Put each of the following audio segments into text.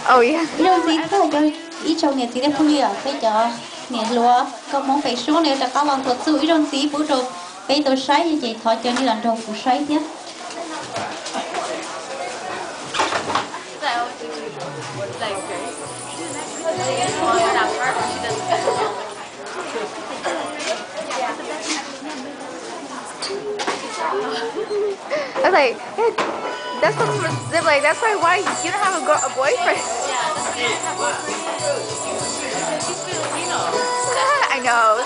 Ib zaug ntxiv, ib tsoom niam txiv thiab phooj ywg, peb cov niam hluas nkauj Hmoob pem suab no yuav rov qab los tuav txuj ib zaug ntxiv pub rau peb tau saib, ces thov cov nej los nrog kuv saib thiab. I was like, "Hey, that's what I'm, like, that's why, why you don't have a, girl, a boyfriend?" I know.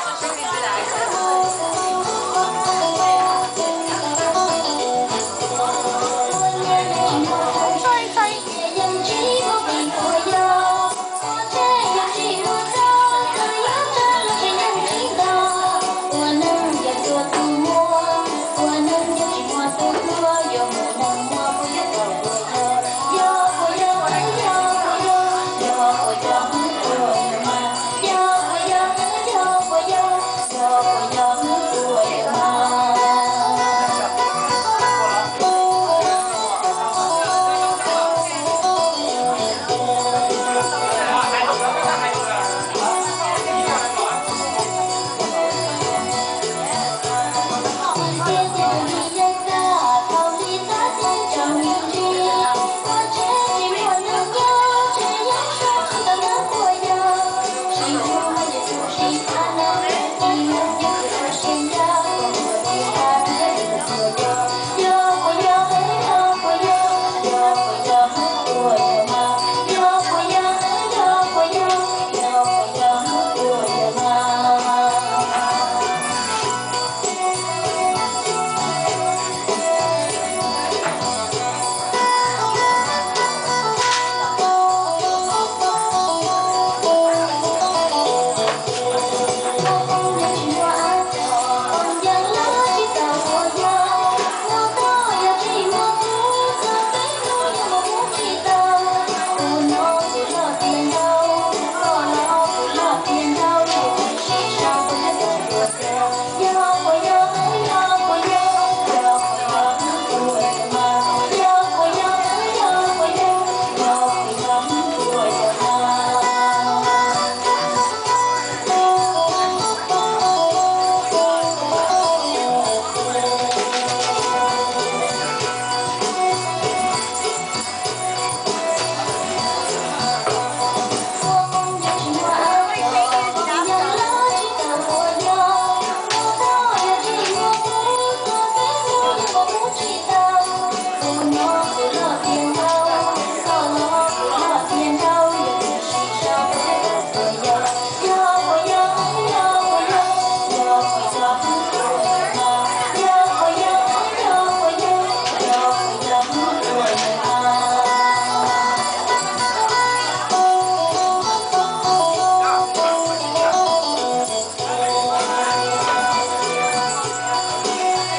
Sorry, sorry.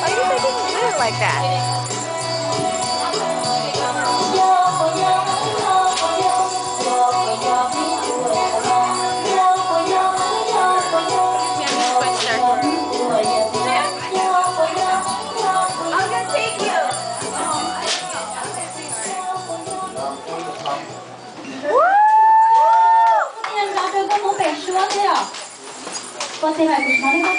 Oh, you guys didn't do it like that. Woo! Ua tig los nrov rau nkauj Hmoob pem suab thiab os. Ua tig mas kuv hnov nej nkauj